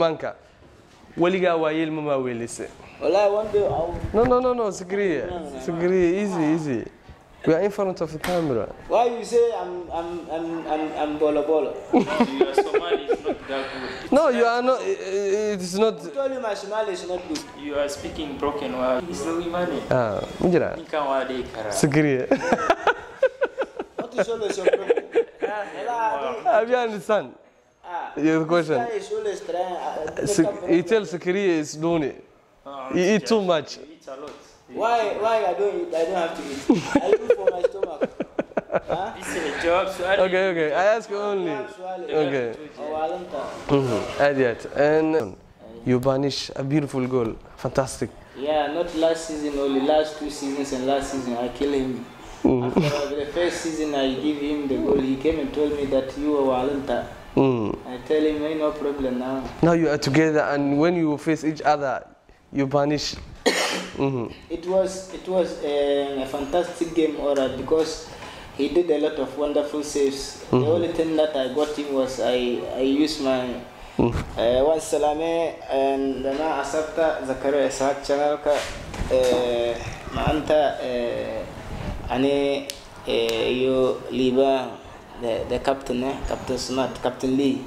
Maanka weligaa waayeel ma maaweelise? Wallahi, one day I will. No, Sakariya, Sakariya, easy, easy, we are in front of the camera. Why you say I'm bolo bolo? Your Somali is not that good. No, you are not, it is not. Who told you my Somali is not good? You are speaking broken word. Isla imane. Ah, ma jiraa? Ninkan waa dhihi karaa. Sakariya. What is always your problem? Wallahi, Have you understand ah, your question? This guy is always trying. He tells Sakariya is doing it. You eat too much. You eat a lot. Why I don't eat? I don't have to eat. I do for my stomach. Huh? This is a jawaab su'aal. Okay, I ask only. Okay. Oh, Alanta. Aad iyo aad. And you banish a beautiful goal, fantastic. Yeah, not last season only, last two seasons and last season I kill him. After the first season I give him the goal, he came and told me that you are Walanta. I tell him, "Hey, no problem now." Now you are together, and when you face each other, you banish. It was a fantastic game, alright, because he did a lot of wonderful saves. The only thing that I got him was I used my waan salaame dhammaan asxaabta Zakaria Isxaaq channelka. Maanta ani iyo Liban, the captain, Captain Smart, Captain Lee,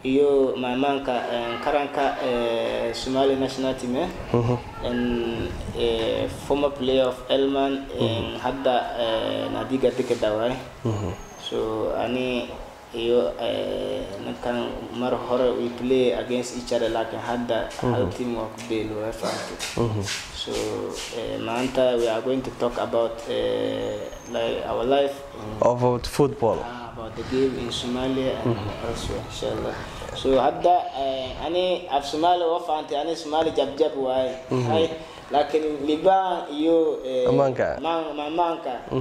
iyo maamaanka qaranka Somali national team, and former player of Elman and hadda naadiga Dekeda waay. So ani iyo ninkan mar hore we play against each other, laakiin hadda hal team waa ku dheelo, waa fahamtay. So maanta we are going to talk about like our life in, about football, about the game in Somalia and also, inshallah. So hadda ani af Somali waa fahantay, ani Somali jab jab waaye. Hay, laakiin Liban iyo Amaanka. Maamaanka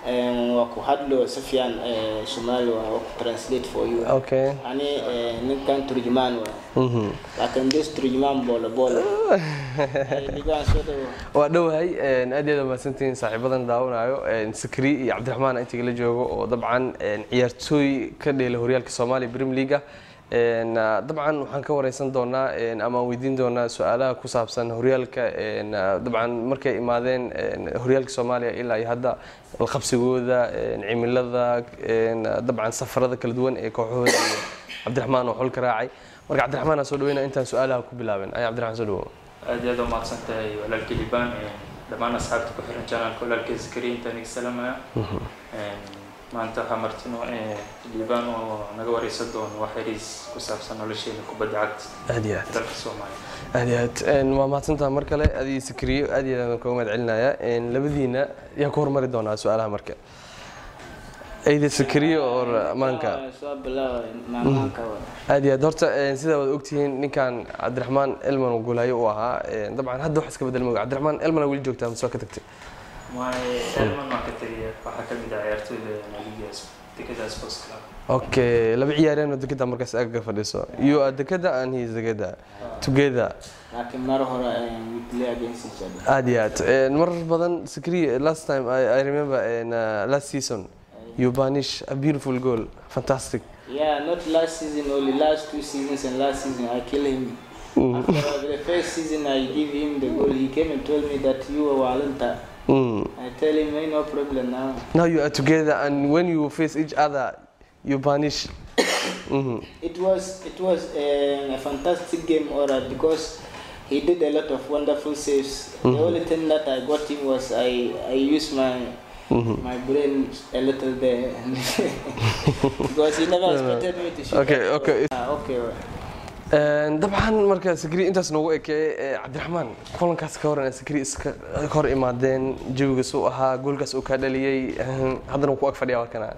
waa ku hadlo si fiican Somali, waa ku translate for you. Ani ninkan turjumaan waay, laakiin this turjumaan bolo bolo. Liban, soo dhawo. Waa dhowahay, aad iyo aad mahadsantihiin saaxiibadan daawanayo. Sakri iyo Cabdiraxmaan inta la joogo oo dabcan ciyaartooy ka dheela horyaalka Soomaaliya Premier League. Dabcan waxaan ka wareysan doonaa ama weydiin doonaa su-aalaha ku saabsan horyaalka, dabcan markay imaadeen horyaalka Soomaaliya ilaa iyo hadda, la qabsigooda, cimilada, dabcan safarada kala duwan ee kooxahooda iyo Cabdiraxmaan oo xulka raacay. Marka Cabdiraxmaan aan soo dhaweyna intaan su-aalaha ku bilaabin. Ay Cabdiraxmaan, soo dhawow. Aad iyo aad u mahadsan tahay walaalkii Liban, dhammaan asxaabta ku xiran channelka, walaalkii Zakariya intaan iga salaamaya. Maanta waxaa martino Liban oo naga wareysan doono wax yariis ku saabsan nolosheena kubadda cagta Aad iyo aad dalka Soomaaliya. Aad iyo aad waa mahadsantaha mar kale adii Sakriyo, aad iyo aad kaga mahad celinaya. Labadiina yaa ku hormari doonaa su-aalaha marka? Eyda Sakriyo or Maanka? Soo bilaabay maamaanka waay. Aad iyo aad. Horta sida waad ogtihiin, ninkan Cabdiraxmaan Elman uu goolhayo u ahaa. Dabcan hadda wax iska bedel moga. Cabdiraxmaan, Elman weli joogtaa mise waa ka tagtay? Waay, Elman waan ka tegay. Waxaa ka mid ah ciyaartooyda Naadiga Dekeda Sports Club. Okay, laba ciyaareen oo Dekeda markaas aga fadhiso. You are Dekeda and he is Dekeda together. Laakiin mar hore we play against each other. Aad iyo aad. Marar badan Sakri, last time I remember in last season you banish a beautiful goal, fantastic. Yeah, not last season only, last two seasons and last season I kill him. After the first season I give him the goal, he came and told me that you are Walanta. I tell him, "Hey, no problem now." Now you are together, and when you face each other, you banish. It was a fantastic game, alright, because he did a lot of wonderful saves. The only thing that I got him was I used my brain a little there because he never expected me to shoot that goal. Ah, okay. Dabcan marka Sakri intaas noogu ekeeyey. Cabdiraxmaan, kulankaas ka horan Sakri iska hor imaadeen, jawigaas uu ahaa, goolkaas uu kaa dhaliyey, haddana wuu ku ag fadhiyaa warkana.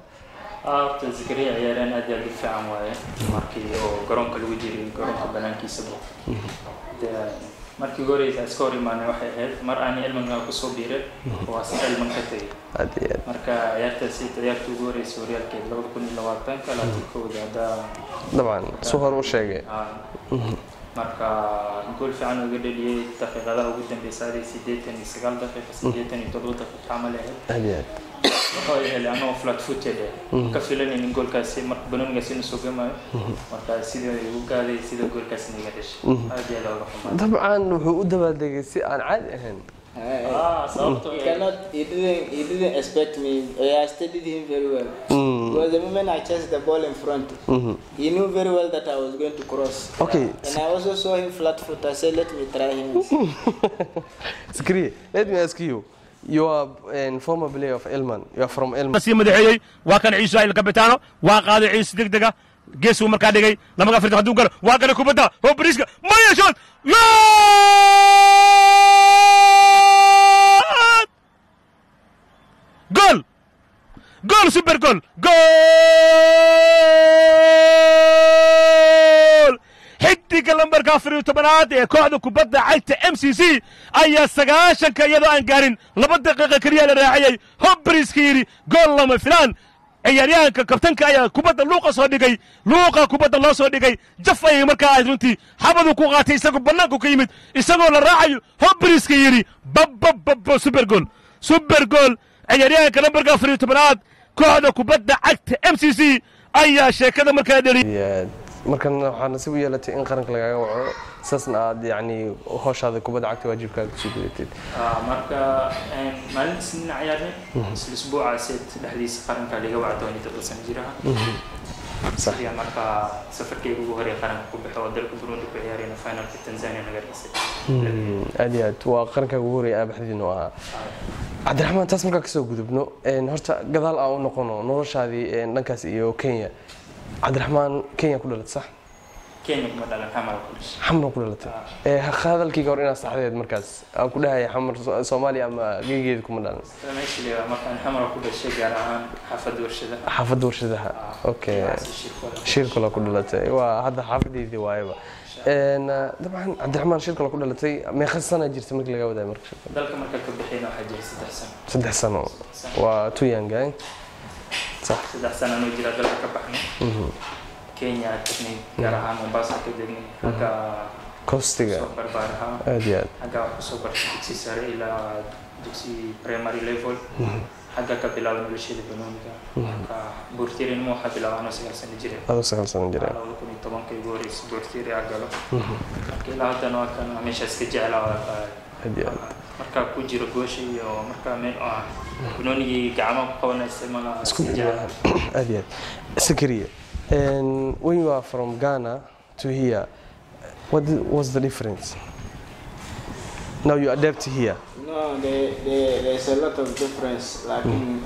Horta Zakariya ciyaareen aad iyo aad u fiican waaye markii oo garoonka lagu jiray, garoonka banaankiisaba. Dee, markii ugu horeysa iska hor imaanay waxay ahayd mar aan Elman kusoo biiray oo asaga Elman ka tegay. Aad iyo aad. Marka ciyaartaasi ciyaartii ugu horeysay horyaalkeed 2020-ka 21-da hadda. Dabcan su hore u sheegay. Ah, marka gool fiican uu iga dhaliyey daqiiqadaha ugu dambeysay, 89 daqiiqa, 87 daqiiqa camal ahayd. Aad iyo aad. Wuxuu helay anoo flat footed eh ka filanaynin goolkaasi, marka banoonigaasi inuu soo gamayo. Marka sidii igu gaaday, sida goolkaasi iga dhashay, aad iyo aad uga xumaa. Dabcan wuxuu u dabaaldegay si aan caadi ahayn. Sababtoo He cannot, he didn't expect me. I studied him very well. Because the moment I chased the ball in front, he knew very well that I was going to cross. And I also saw him flat foot. I said, "Let me try him." Sakariye, let me ask you, you are a former player of Elman, you are from Elman. Sii madaxeeyey waa kan Ciise Il Capitano, waa qaaday Ciise, degdega geesuu markaa dhigay lamaga 4 hadduu galo, waa galay kubadda oo bariiska maya shot goal, goal, goal, super goal, goal! Xidiga lambarka 14aad ee kooxda kubadda cagta MCC ayaa 90-ka, iyadoo aan gaarin 2 daqiiqa keliya la raaciyey, hobriska yidhi gool lama filaan. Ciyaaryahanka kabtanka ayaa kubadda luuqa soo dhigay, luuqa kubadda loo soo dhigay, jaf ayay markaa ahayd runtii, xabadu ku qaatay, isagoo bannaanku ka yimid, isagoo la raacayo, hobriska yidhi babbababbo, super goal, super goal! Ciyaaryahanka lambarka 14aad kooxda kubadda cagta MCC ayaa sheekada markaa dheli. Markan waxaa nasiib u yeelatay in qaranka lagaaga waco, saasna aad yacni howshaada kubadda cagta waajibkaaga kusoo gudatid. Marka maalinta Isniin ciyaarnay, isla isbuucaaseed dhexdiisa qaranka liga waca 17 sano jiraha. Sidii marka safarkayga ugu horey qaranka ku baxo oo dalka Burundi ku ciyaarayna, finalka Tanzania naga reysay. Aad iyo aad, waa qarankaaga ugu horreeya aabaxdiinu ahaa. Cabdiraxmaan, taas markaa kasoo gudubno, horta gadaal aan u noqono noloshaadii dhankaas iyo Kenya. Cabdiraxmaan, Kenya ku dhalatay, sax? Kenya kuma dhalan, Xamar ku dhashay. Xamar ku dhalatay. Hadalkayga hor inaad saxdeed markaas aan ku dhahaya Xamar Soomaaliya ama gegeeda kuma dhalan. Meesha la markaan Xamar ku dhashay, gaar ahaan xaafadda Warshadaha. Xaafadda Warshadaha, okay. Shirkula ku dhalatay, waa hadda xaafadeydii waayaba. Dabcan Cabdiraxmaan, shirkula ku dhalatay, meeqa sana jirta markii laga wadaay marka shirka? Dalka marka ka bixina waxaa jiray 3 sano. 3 sano, waa too young, eh? Sax. 3 sano anuu jira dalka ka baxnay, Kenya tagnay, gaar ahaan Mombasa ka degnay, xagga coastiga soo barbaaraha. Aad iyo aad. Xagga wax kusoo bartay dugsi sare ilaa dugsi primary level, xagga ka bilaabay nolosheeda banooniga. Marka boortirinimo waxaa bilaabay anoo 9 sano jire. Adoo 9 sano jira. 2010-ka igu horreysay boortiri aa galo. Marka ilaa haddana waa kan meeshaas ka jeclaa. Aad iyo aad. Markaa ku jiro goosha iyo markaa meel oo banoonigii gacmaha ku qabanaysa malaha isku iska jeclaa. Aad iyo aad. Sakariye, when you are from Ghana to here, what was the difference? Now you adapt here. No, there's a lot of difference. Like in,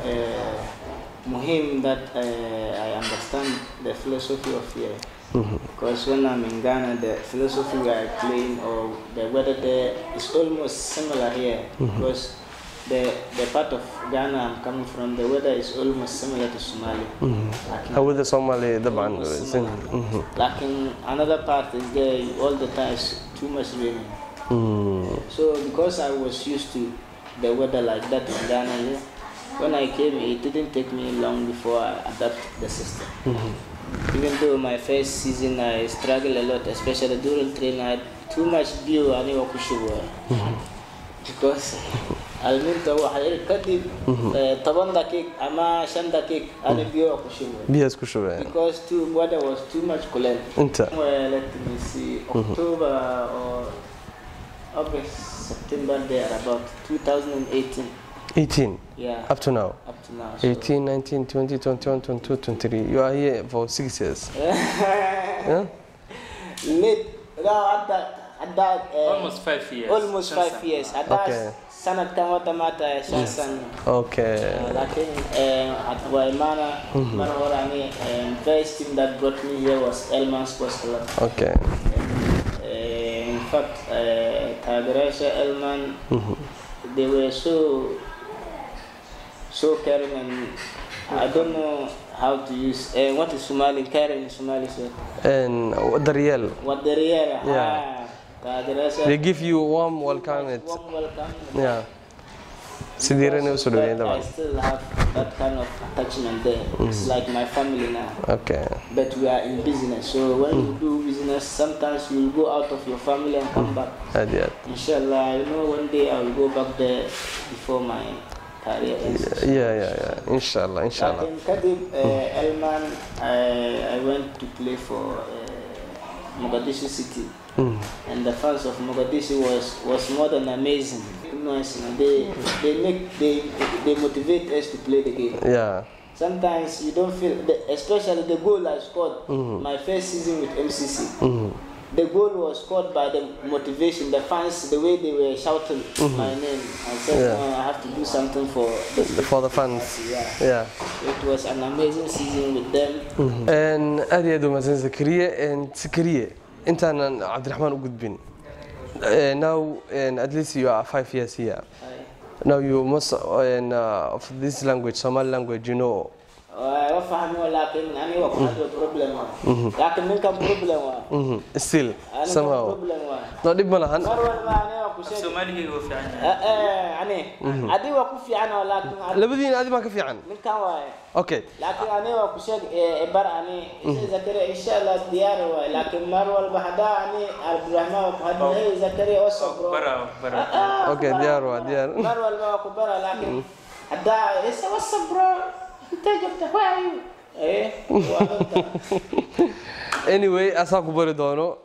muhim that I understand the philosophy of here. Because when I'm in Ghana, the philosophy we are playing or the weather there is almost similar here. Because the part of Ghana I'm coming from, the weather is almost similar to Somalia. Like hawada Soomaaliya dabcan. Almost similar. Like in another part is there all the time is too much raining. So because I was used to the weather like that in Ghana here, when I came, it didn't take me long before I adapt the system. Even though my first season I struggled a lot, especially during training, I had too much biyo aniga ku shubo. Because alminta waxay kadib 10 daqiiq ama 5 daqiiq ani biyo ku shubo. Biyaas ku shubeen. Because too weather was too much cold. Inta Well, let me see, October or August, September there, about 2018. 18? Yeah. Up to now? Up to now. So. 18, 19, 20, 21, 22, 23, you are here for 6 years, yeah? Late. Now at that Almost 5 years. Almost Shan 5 sano. years. At that sanadkan wada maanta 5 sano. Laakiin at Waimana mar hore ani first team that brought me here was Elman Sports Club. In fact, taageerayaasha Elman, they were so caring, and I don't know how to use what is Somali caring in Somali, sir? And daryeel. What the real Yeah. taageerayaasha They give you warm welcome it. Warm welcome. Yeah, si diiran u soo dhaweeyeen. I Dabcan. Still have that kind of attachment there. It's like my family now. But we are in business, so when you do business, sometimes you will go out of your family and come back. Aad iyo aad. Inshallah, you know, one day I will go back there before my career ends. Yeah, inshallah, inshallah. Laakiin kadib Elman, I went to play for Mogadishu City, and the fans of Mogadishu was more than amazing. Nice, they make they motivate us to play the game. Sometimes you don't feel, especially the goal I scored my first season with MCC. The goal was scored by the motivation, the fans, the way they were shouting my name. I said, "No, I have to do something for this." For the fans. Yeah. It was an amazing season with them. Aad iyo aad u mahadsan Zakariye. Zakariye, intaanan Cabdiraxmaan u gudbin, now at least you are 5 years here now, you must of this language, Somali language, you know. Waa fahmi, laakiin aniga waa ku hadlo problem waa. Laakiin ninkan problem waa. Still Aniga somehow problem waa. No, dhib ma lahan. Mar walba aniga waa ku sheeg. Soomaaliga wuu fiican yahay. Eh, ani adiga waa ku fiican oo laakiin Labadiina adi baan ka fiican. Ninkan waaye. Okay. Laakiin aniga waa ku sheeg bar ani Zakaria, insha Allah diyaar waay, laakiin mar walba hadaa ani Abdurrahman waa ku hadlo, "Hey Zakaria, what's up, bro?" Bara bara. Ah, Okay, ku bara, diyaar ku waa, bara. Diyaar. Mar walba waa ku bara, laakiin hadaa isa, "What's up, bro? Intee joogta? Where are you?" Eh, waa runta. Anyway, asaa ku bari doono.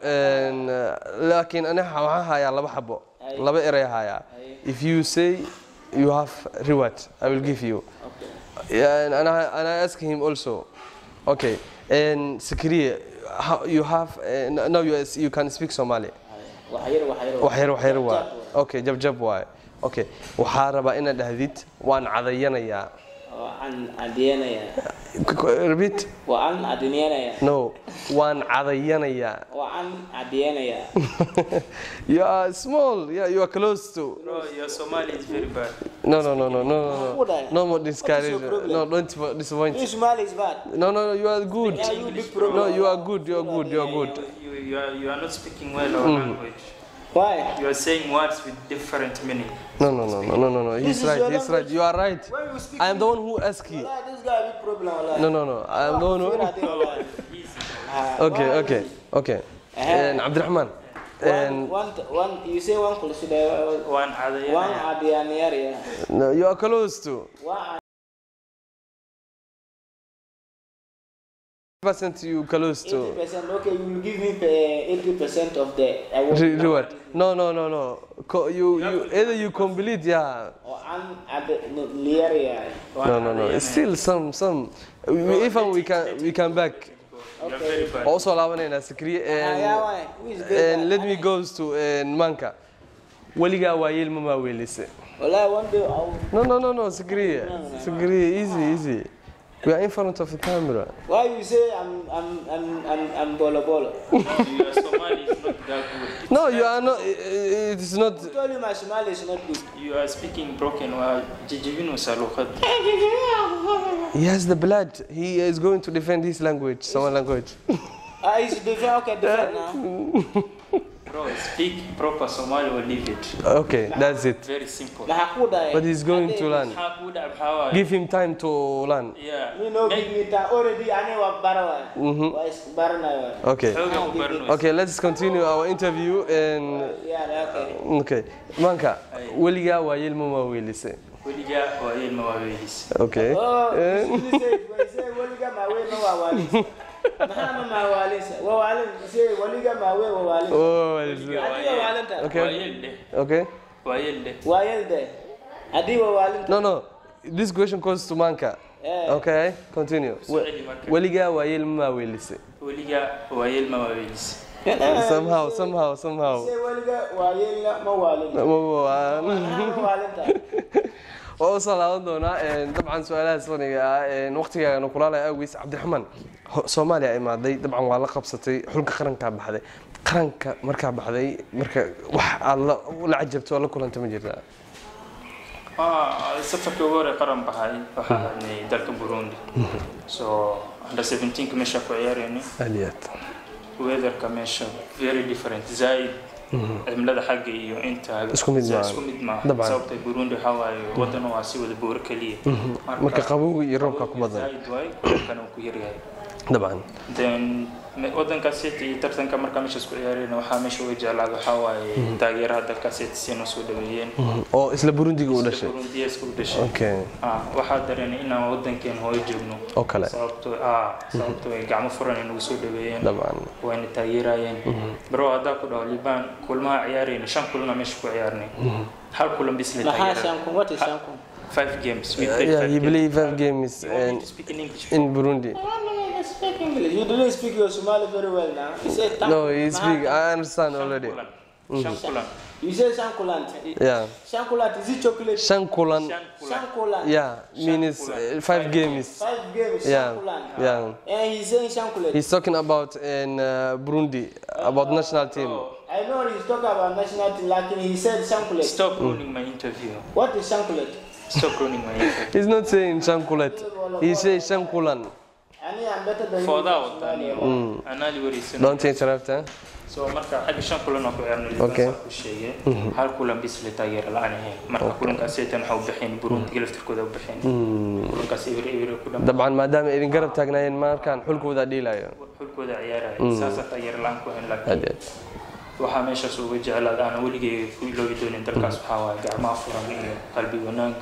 Laakiin aniga waxaan hayaa laba xabo, laba erey hayaa. If you say, you have reward I will give you. Okay. Yeah, and I ask him also. Okay, and Zakaria, how you have now you can speak Somali. Wax yar, wax yar. Wax yar, wax yar waay. Okay, jab jab waay. Okay, waxaa rabaa inaad dhahdid "waan cadayanayaa". Waan cadiyanayaa. Repeat. Waan cadiyanayaa. No, waan cadayanayaa. Waan cadiyanayaa. You are small. Yeah, you are close to. Bro, your Somali is very bad. No. What I- No more What is your discourage. problem? No, don't disappoint. This Somali is bad. No, you are good. Yeah, you big problem. No, you are good. You are good. You are good. You are not speaking well our language. Why? You are saying words with different meaning. No. He's This is right. your He's right. language. You are right. When you speak I am the one who asked you. Wallahi, this guy big problem, wallahi. No. I am the one who. Easy. Ah, Okay, why? okay. And Abdurrahman. And One, you say one consider Waan one cadayanayaa. cadiyanayaa. No, you are close to. One Percent you close to. 80%. Okay, you will give me 80% of the award. Reward. No. You either you complete, yeah. Or an cadiyanayaa. No. It's still some. Even we can back. You are very bad. Also, laabanayna Sakriye Ah, yeah, and why? Who is better? and let me go to Manka. Weligaa waayeel ma maaweelise? Wallahi, one day I will. No, Sakriye. Sakriye, easy, easy. We are in front of the camera. Why you say I'm bolo bolo? Your Somali is not that good. No, you are not. It is not. Who told you my Somali is not good? You are speaking broken. Waa jijibinaysaa luqad. He has the blood. He is going to defend his language, Somali language. Ah, it's defend. Okay, defend now. Bro, speak proper Somali or leave it. Okay, that's it. Very simple. Maxaa ku dhacay? But he's going to learn. Maxaa kuu dhacay, maxaa waaye? Give him time to learn. Yeah. Me no give me time already. Ani waa bara waay. Waa is baranay waay. Okay. Xoogaa ku baranaysa. Okay, let's continue our interview and Yeah, okay. okay. Manka, weligaa waayeel ma maaweelise? Weligaa waayeel ma waaweelise. Okay. Oh, you say, you say weliga ma weyn ma wawaalisa. Maxaa ma mawaalisa? Wawaalin, you say weliga ma weyn wawaalisa. Oh, Adiga waalinta. Okay. Waayeel leh. Okay. Waayeel leh. Waayeel de. Adiga waalinta. No. This question goes to Manka. Eh. Okay, continue. Soo celi marka. Weligaa waayeel ma maaweelise? Weligaa waayeel ma waaweelise. Somehow, somehow, somehow. Say weliga waayeel ma waalin. Ma- Maxaa ma waalinta? Waa usoo laaban doonaa dabcan su-aalahaas faniga ah waqtigaagana kulaalaya awgiis. Cabdiraxmaan, Soomaaliya imaaday, dabcan waa la qabsatay xulka qarankaa baxday. Qaranka markaa baxday, marka wax aad la cajabto oo la kulanta ma jirtaa? Waa safarkii ugu horey qaran baxay, waxaa aadnay dalka Burundi. So under 17 meesha ku ciyaaraynay. Aaliyaad. Weatherka meesha very different, zaaid cimilada xagga iyo inta Isku mid maahan. Isku mid maaha. Dabcan. Sababta Burundi waxaa waaye wadan waa si wada buuro keliya. Marka qabowga iyo roobka ku badan. Zaaid waay, roobkana uu ku yaryahay. Dabcan. Then wadankaas iyo tartanka markaa meeshaas ku ciyaareen, waxaa meesha uga jeclaada waxaa waaye taageeraha dalkaas si noo soo dhaweeyeen. Oo isla Burundiga u dhashay. Burundiyeska u dhashay. Waxaa dareenay inaan wadankeen hooyo joogno oo kale. Sababto ay gacmo furan ay nagu soo dhaweeyeen. Wayna taageerayeen, bro. Haddaa ku dhaho Liban, kulmaha ciyaarayna shan kulana meesha ku ciyaarnay, hal kulan bis la Maxaa taageera. Shankun? What is Shankun? Five games we played. Yeah, Five he games. played five games You want me in, to speak in English? in Burundi. No, no, no, speak English. You didn't speak your Somali very well now. You say No, he speak. I understand already. Kulan, shan kulan. You say Shankulant. Yeah. Shankulant, is it chocolate? Shan kulan. Shan kulan. Shankulant. Yeah, means kulan. five games. Five games. Yeah. Shankulant. Yeah. And he's saying Shankulant. He's talking about in Burundi, about national team. I know he's talking about national team, like he said Shankulet. Stop ruining my interview. What is Shankulet? Stop ruining my interview. He's not saying Shankulet. He says Shankulan. I mean, I'm better than you. Foodaa in wataa. Somalia. Anaa li wareysan. Don't interrupt, eh? So marka xagga shan kulan oo ku ciyaarnay, Liban, saa ku sheegay, hal kulan bis la taageera la-aan ahayn. Marka kulankaas saytan waxa u baxeen Burundiga laftirkooda u baxeen, kulankaas eber eber ku dhamaaday. Dabcan, maadaama idin garab taagnaayeen markaan xulkooda dhiilayo. Xulkooda ciyaaraya, saasaa taageera la-aan ku ahayn. Aad laakiin iyo aad. Waxaa meeshaas uga jeclaada aan weligay ku iloobi doonin dalkaas waxaa waaye gacmaha furan iyo qalbi wanaag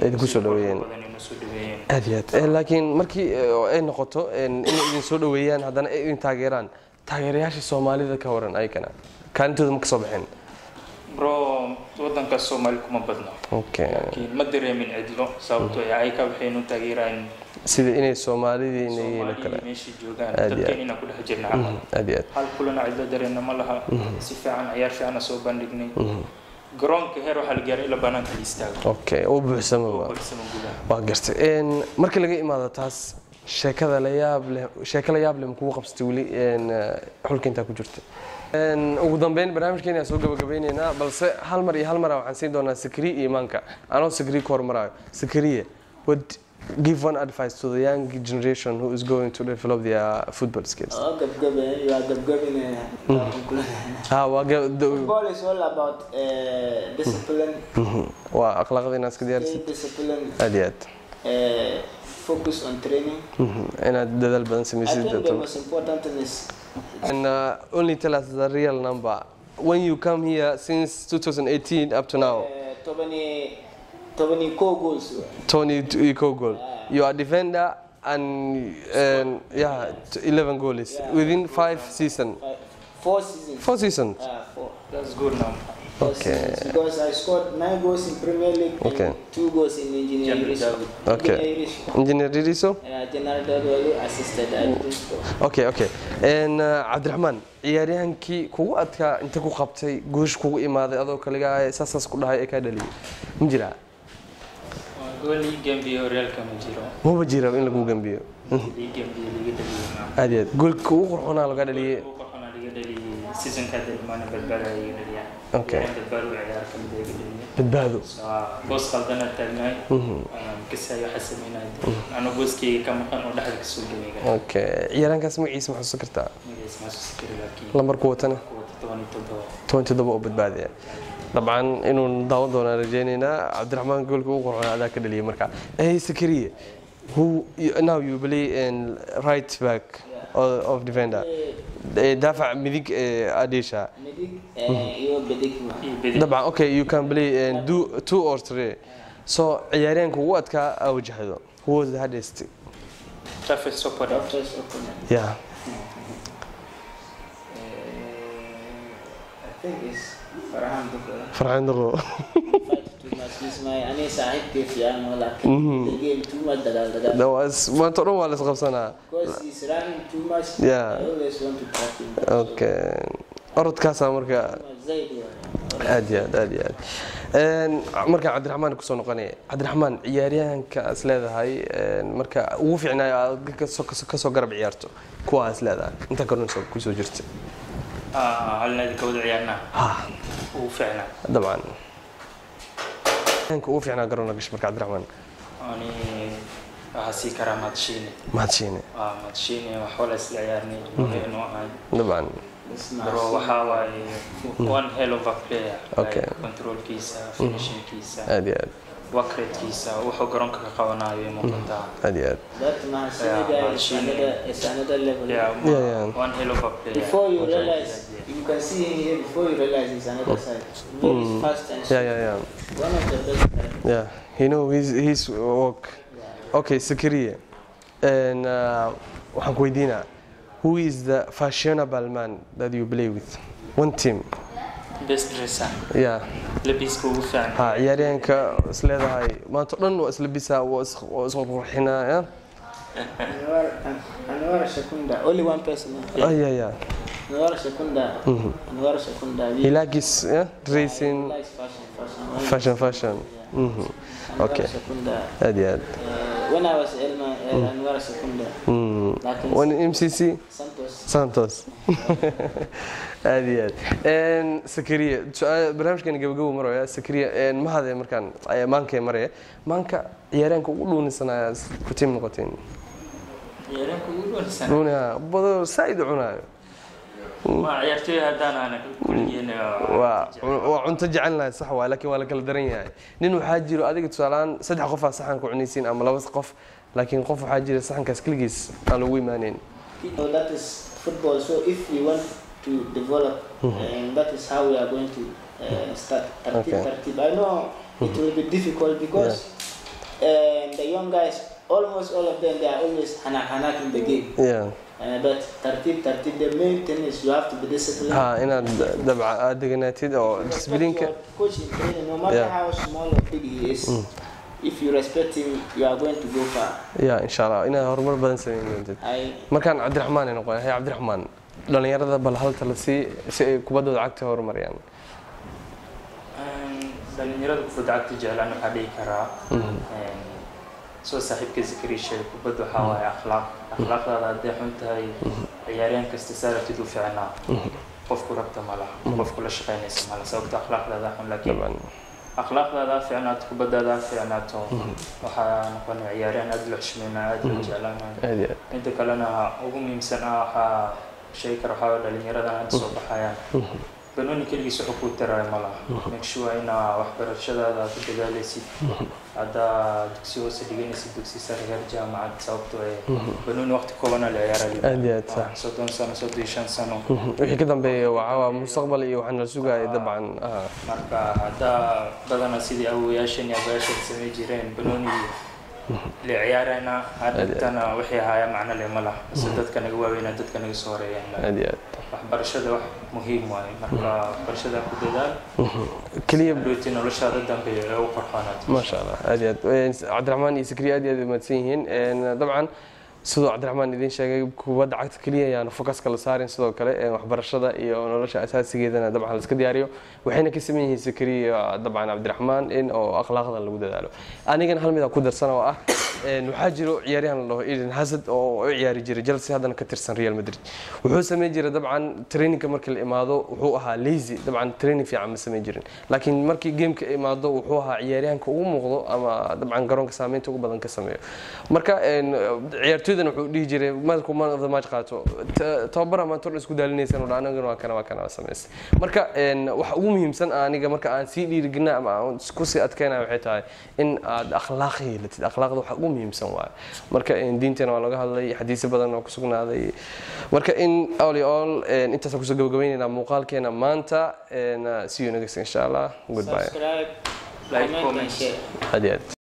idinku soo dhaweeyeen. Badan inuu soo dhaweeyeen. Aad iyo aad. Laakiin markii ay noqoto inay idin soo dhaweeyaan, haddana ay idin taageeraan, taageerayaasha Soomaalida ka waran? Ayagana kaalintooda ma ka soo baxeen? Bro, wadanka Soomaali kuma badno. Laakiin ma dareemin cidlo, sababtoo ah ayaka waxaynu taageerayaan sida inay Soomaalidii inay yihiin oo kale. Soomaalidii meesha joogaan. Aad iyo dadkeen inaan ku dhex jirna camal. Aad iyo aad. Hal kulana cidlo dareenna ma laha. Si fiican, ciyaar fiicana soo bandhignay. Garoonka heer waxaa la gaaray ilaa banaanka la istaago. Okay, oo buuxsamaba. Buuxsama gudaha. Waa gartay. Marka laga imaado taas, sheekada la yaab leh, sheeko la yaab leh ma kugu qabsatay weli xulka intaa ku jirta? Ugu dambeyn barnaamijkeena ayaan soo gabagabeyneynaa, balse hal mar iyo hal mar waxaan siin doonaa Sakri iyo Imaanka. Anoo Sakri ku hormaraayo, Sakriye, what give one advice to the young generation who is going to develop their football skills? Oh, gabgabe, you are gabgabin. Ha, waa Football is all about discipline. Waa akhlaaqda inaad iska Stay diyaarisid. discipline. Aad iyo aad. Focus on training. Inaad dadaal badan I samaysid. think the most important thing is And only tell us the real number. When you come here since 2018 up to now, 11 goals. Tony Iko goal. You are defender and yeah, 11 goals within five season. Five, four seasons. Four seasons. Four. That's good now. Four Okay. seasons. Because I scored 9 goals in Premier League and 2 goals in Engineer General Iriso. David. Okay. Engineer Iriso. Engineer Diriso? General David assisted. I didn't score. Okay. And Cabdiraxmaan, ciyaaryahankii kugu adkaa inta ku qabtay, goosh kugu imaaday adoo kaligaa saasaas ku dhahay ee kaa dhaliyay, ma jiraa? Waa gool ii gambiyo horyaalka ma jiro. Maba jira in lagu gambiyo? Ii gambiyo liga dhaliyay ma. Aad iyo aad, goolka ugu qurxoonaa laga dhaliyay. Ugu qurxoonaa liga dhaliyay seasonka hadda dhamaana Badbaada iga dhaliyaa. Ciyaaryahan Badbaado u ciyaar kamid ah iga dhaliyay. Badbaado. So, boos qaldana taagnaay, kasaayo waxa sameynaya anoo booskeyga ka maqan oo dhexda kasoo gamay. Okay, ciyaaraankaas magaciisa ma xasuusan kartaa? Magaciisa ma xasuusan kari, laakiin lambarku watana? Kuwata 17. 17 oo Badbaadaya. Dabcan inuu daawan doonaan rajaynaynaa. Cabdiraxmaan, goolka ugu qurxoon adaa ka dhaliyay. Marka hey Sakariye, who now you play in right back of defender, daafac midig ee adisha. Midig iyo bidig. Iyo bidix. Dabcan, okay, you can play in do two or three. So ciyaaryahanka ugu adkaa aa wajahdo, who was the hardest? Toughest opponent. Toughest opponent. Yeah. I think it's Farhan Duko. Farxaan Duqo. Fight too much. He's my ani saaxiibkay fiican oo laakiin the game too much, dagaal dagaal. Maanta o dhan waa la isqabsanaa. Because he's running too much. I always want to track him. Okay, orodkaasaa marka. Zaid waaye. Aad iyo aad, aad iyo aad. Marka Cabdiraxmaan kusoo noqonaya, Cabdiraxmaan, ciyaaryahanka is leedahay marka ugu fiicnaayo aad kasoo garab ciyaarto, kuwaa is leedahay inta garoon soo kusoo jirta? Hal naadi ka wada ciyaarnaa? Ha. Ugu fiicnaa. Dabcan, ciyaaryahanka ugu fiicnaa garoon la gashay marka, Cabdiraxmaan? Ani waxaa sii karaa Madshiine. Mahadshine. Madshiine wax wala isla ciyaarnay inuu ahay. Bro, waxaa waaye one hell of a player. Like, controlkiisa, finishingkiisa. Aad iyo aad. Work rate-kiisa wuxuu garoonka ka qabanayo ay muuqataa. Aad iyo aad. That Mahasini guy is another level. Yeah, one hell of a player. Before you realize, you can see him here. Before you realize, he's another side. Very fast and one of the best players. Yeah, he know his work. Okay, Sakariye. And waxaan ku weydiinaa, who is the fashionable man that you play with? One team. Best dresser. Yeah. Labiska ugu fiican. Ha, ciyaaryahanka is leedahay maanta o dhan waa isla bisaa, waa isqurxinaa, yeah? Anwar Shakunda, only one person. Ah, yeah. Anwar Shakunda. Anwar Shakunda. He likes, yeah, dressing. He likes fashion, fashion. Fashion, fashion. Anwar Okay. Shakunda. Aad iyo aad. When I was Elma, Anwar Shakunda. Laakiin One MCC Santos. Santos. Aad iyo aad. Sakariye, su-aal barnaamijkan gabagabo maraya. Sakariye, mahade markaan maankay maraya, maanka ciyaaryahanka ugu dhuunisanaya ku tiim noqoteen? Ciyaaryahanka ugu dhuunisan. Dhuuniha bado saaid u cunaayo. Ma ciyaartoy haddaan ana kuligeena. Waa cunto jecel lahay, sax waay, laakiin waa la kala daran yahay. Nin waxaa jiro adiga tusaalehaan saddex qof aa saxan ku cunaysiin ama laba qof, laakiin qof waxaa jira saxankaas keligiis aan lagu imaaneyn. So that is football. So if we want to develop, and that is how we are going to start. Tartib, tartib. I know it will be difficult because the young guys, almost all of them, they are always hanak hanak in the game. But tartib, tartib. The main thing is you have to be disciplined. Ha, inaad dabca aad deganaatid oo Respect disciplineka. your coach in training, no matter how small or big he is. If you respect him, you are going to go far. Ya, insha Allah inaad horumar badan samayn doontid. I Markaan Cabdiraxmaan ay noqon, hay Cabdiraxmaan, dhalinyarada bal hal tala sii si ay kubaddooda cagta horumariyaan. Dhalinyarada kubadda cagta jeclaan waxaa dhihi karaa, soo saaxiibka Zakari sheegay, kubadda waxaa waaye akhlaaq. Akhlaaqdaada hadday xun tahay, ciyaaryahan kasta saa rabtid u fiicnaa, qofku rabta ma laha, qofku la shaqaynaysa ma laha, sababta akhlaaqdaada xun. Laakiin akhlaaqdaada ha fiicnaato, kubaddaada ha fiicnaato, waxaa noqonaya ciyaaryahan aad loo xushmeynaa, aad loo jeclaanayo. Aad iyo aad. Inta kalena ugu muhiimsan ah waxaa sheegi kara waxaa waaye dhalinyaradan hadda soo baxayaan, banooni keligiis wuxuu kuu taraayo ma laha. Make sure inaa waxbarashadaada ku dadaalaysid, haddaa dugsi hoose dhiganaysid, dugsi sare, heer jaamacad, sababtoo eh banooni waqti koobanaa la ciyaara. Aad iyo aad, sax. 30 sano, 35 sano. Wixii ka dambeeya waxaa waa mustaqbal iyo waxaan la sugaya dabcan. Marka haddaa badanaa sidii awowayaashan iyo abayaashan samey jireen banooni la ciyaarayna, hadhagtana wixii ahaaya macno leh ma laha, base dadka naga waaweynaa, dadka naga soo horeeyaan. Aad iyo aad. Waxbarashada wax muhiim waaye, marka waxbarashada ku dadaal keliya hadhowti noloshaada dambe ee u qorxoonaato. Maasha Allah, aad iyo aad. Cabdiraxmaan iyo Sakriya aad iyo aad u mahadsan yihiin. Dabcan siduu Cabdiraxmaan idin sheegay, kubadda cagta keliya ayaan focuska la saarin, sidoo kale waxbarashada iyo nolosha asaasigeedana dabcan la iska diyaariyo. Waxayna ka saman yihiin Sakriya iyo dabcan Cabdiraxmaan in oo akhlaaqda lagu dadaalo. Anigana hal mid aan ku darsan oo ah, waxaa jiro ciyaaryahan la dhaho Eden Hazard oo u ciyaari jiray Chelsea, haddana ka tirsan Real Madrid. Wuxuu sameyn jiray dabcan trainingka markii la imaado wuxuu ahaa lazy, dabcan training fiican ma sameyn jirin, laakiin markii gameka imaado wuxuu ahaa ciyaaryahanka ugu muuqdo ama dabcan garoonka saameynta ugu badan ka sameeyo. Marka ciyaartoydan wuxuu dhihi jiray markuu man of the match qaato, tababara maanta o dhan isku daalinaysan oo dhan, anagana waa kana waa samaysay. Marka waxa ugu muhiimsan aniga marka aan sii dhiirigelina ama aan ku sii adkeynaya waxay tahay in aad akhlaaq yeelatid. Akhlaaqda waxa ugu muhiimsan waaye. Marka diinteena waa laga hadlay, xadiisyo badan oo ku sugnaaday. Marka in all in all, intaasaan kusoo gabagabaynaynaa muuqaalkeena maanta. See you next, insha Allah. Goodbye. Subscribe, Like, comment, comment. and share. Aad iyo aad.